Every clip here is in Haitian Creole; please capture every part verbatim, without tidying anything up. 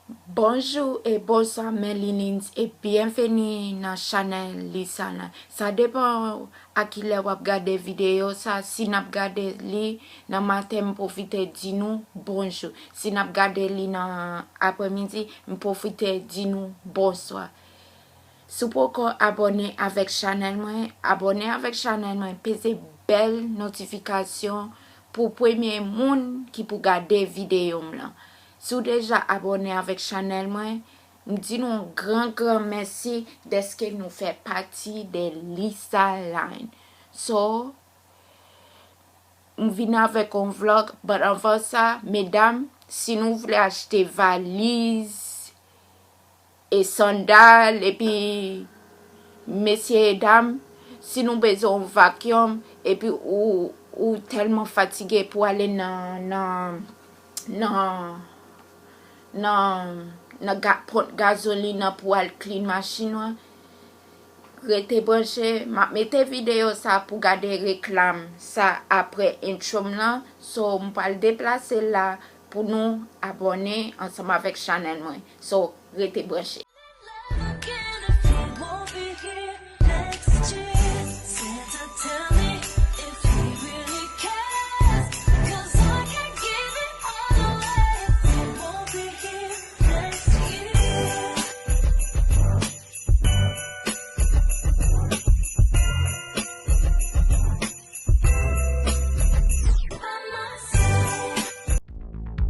Bonjou e bonswa, Melilins, e byenveni nan chanèl Lisa Line. Sa depan a kilè w ap gade videyo sa, si n ap gade li nan maten, m pwofite di nou bonjou. Si n ap gade li nan aprèmidi, m pwofite di nou bonswa. Si w poko abòne avèk chanèl mwen, abòne avèk chanèl mwen, peze bèl notifikasyon pou premye moun ki pou gade videyo m lan. Si w deja abòne avèk chanèl mwen, m di nou yon gran, gran mèsi dèske nou fè pati de Lisa Line. So, m vin avèk yon vlog, but anvan sa, medam, si nou vle achte valiz, e sandal, epi mesye e dam, si nou bezwen yon vacuum, epi ou, ou tèlman fatige pou ale nan, nan, nan, nan, nan ga-, ponp gazolin nan pou al clean machin ou an, rete branche. M ap mete videyo sa pou gade reklam sa apre intro m lan. So, m pral deplase la pou nou abòne ansanm avèk chanèl mwen. So, rete branche.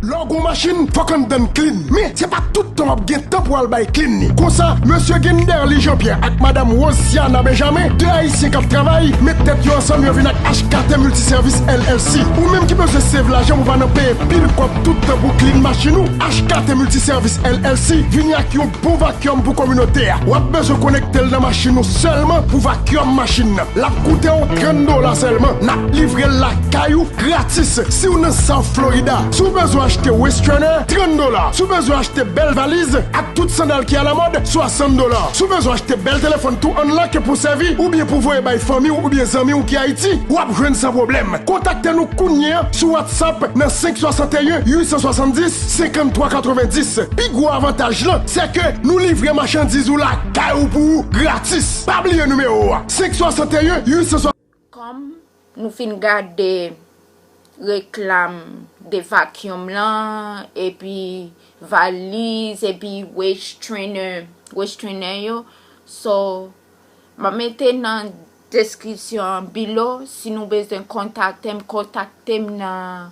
Lè w gen yon machin, fòk anndan l clean. Men, se pa tout tan w ap gen tan pou w al bay clean li. Konsa, mesye Genderly Jean Pierre ak madanm Rosiana Benjamin, de Ayisyen k ap travay, met tèt yo ansanm, yo vin ak H K T Multiservice L L C. Ou menm ki bezwen save lajan pou w pa nan peye pil kòb tout tan pou clean machin ou, H K T Multiservice L L C vini ak yon bon vacuum pou kominote a. W ap bezwen konekte l nan machin ou sèlman pou vacuum machin nan. L ap koute w trant dola sèlman. N ap livre l lakay ou gratis. Si w nan South Florida, si w bezwen achte waist trainer, trant dola. Si w bezwen achte bèl valiz ak tout sandal ki alamòd, swasant dola. Si w bezwen achte bèl telefòn tou unlock pou sèvi, oubyen pou voye bay fanmi w oubyen zanmi w ki Ayiti, w ap jwenn san pwoblèm. Kontakte nou kounye a sou WhatsApp nan senk swasanteyen uit san swasanndis senkanntwa katrevenndis. Pi gwo avantaj lan, se ke nou livre machandiz ou lakay ou pou ou gratis. Pa bliye nimewo a, senk swasanteyen uit san swasanndis. Kòm nou fin gade reklam de vacuum lan, epi valiz, epi waist trainer, waist trainer yo, so, m ap mete nan deskripsyon an below, si nou bezwen kontakte m, kontakte m nan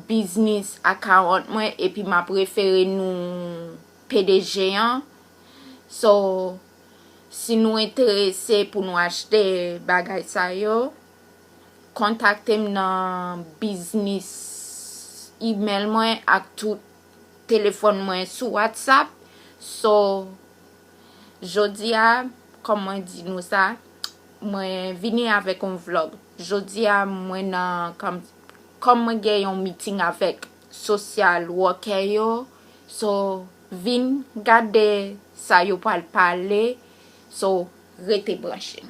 biznis account mwen, epi m ap refere nou P D G an. So, si nou enterese pou nou achte bagay sa yo, kontakte m nan biznis email mwen ak tout telefòn mwen sou WhatsApp. So, jodi a, kòm mwen di nou sa, mwen vini avèk yon vlog. Jodi a, mwen nan, kòm, kòm mwen gen yon meeting avèk social worker yo, so, vin gade sa yo pral pale, so, rete branche.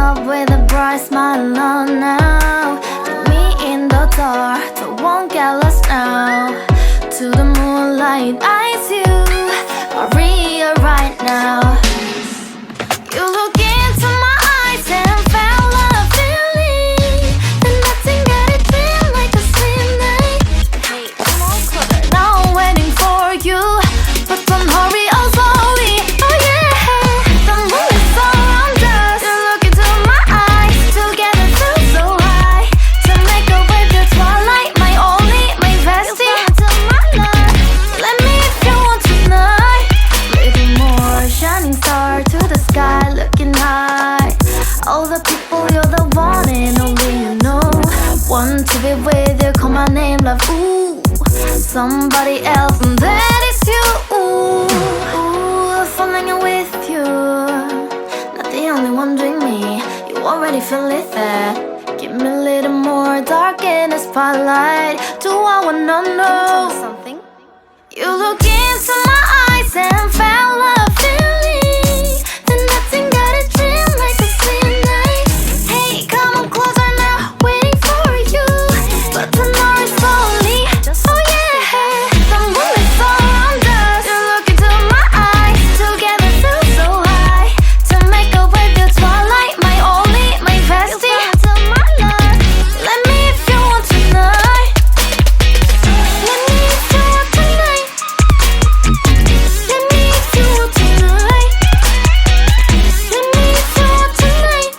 With a bright smile on now. Put me in the dark, don't won't get lost now. To the moonlight, eyes you, Maria right now. You look into my eyes and felt a feeling that nothing got it feel like a slim night. Hey, come on, closer. Now waiting for you, but don't hurry, oh slowly. Oh yeah, the moon is so round us. You look into my eyes, together feel so high. To make a way through twilight, my only, my bestie. Let me if you want tonight. Little more shining star to the sky, looking high. All the people, you're the one and only you know. Want to be with you, call my name, love. Ooh, somebody else, and that is you. Ooh, ooh, falling in with you. Not the only one doing me. You already feel it there. Give me a little more dark in the spotlight. Do I wanna know something? You look into my eyes and felt a feeling that nothing got a dream like a slim night. Hey, come on closer now, waiting for you. But the night is falling, oh yeah, the moon is so round us. You look into my eyes, together feel so high. To make a way through twilight, my only, my bestie. Let me if you want tonight. Let me if you want tonight. Let me if you want tonight. Let me if you want tonight.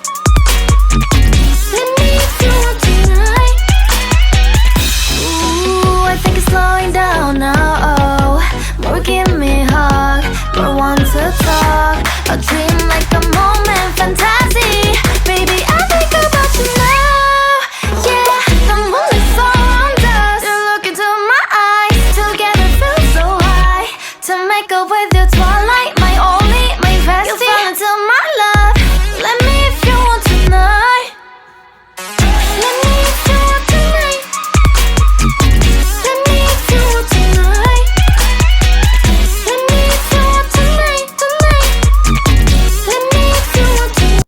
Let me if you want tonight. Ooh, I think it's slowing down now. Oh, more give me hug, more want to talk. A dream like a moment, fantasy. Baby, I think about you now. Yeah, the moon is so round us. You look into my eyes, together feel so high. To make a way through twilight, my only, my bestie. You fall into my love. Let me if you want tonight. Let me if you want tonight. Let me if you want tonight. Let me if you want tonight, tonight. Let me if you want tonight.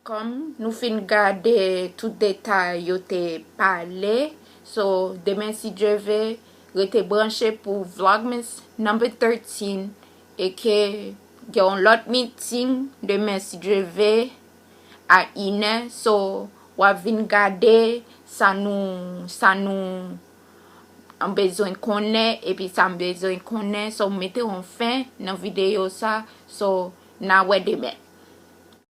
Kòm nou fin gade tout detay yo te pale, so demen si Dye ve, rete branche pou Vlogmas number thirteen e ke gen yon lòt meeting demen si Dye ve a inè. So w ap vin gade sa nou, sa nou bezwen konnen, epi sa m bezwen konnen. So, m mete yon fen nan videyo sa. So, n a wè demen.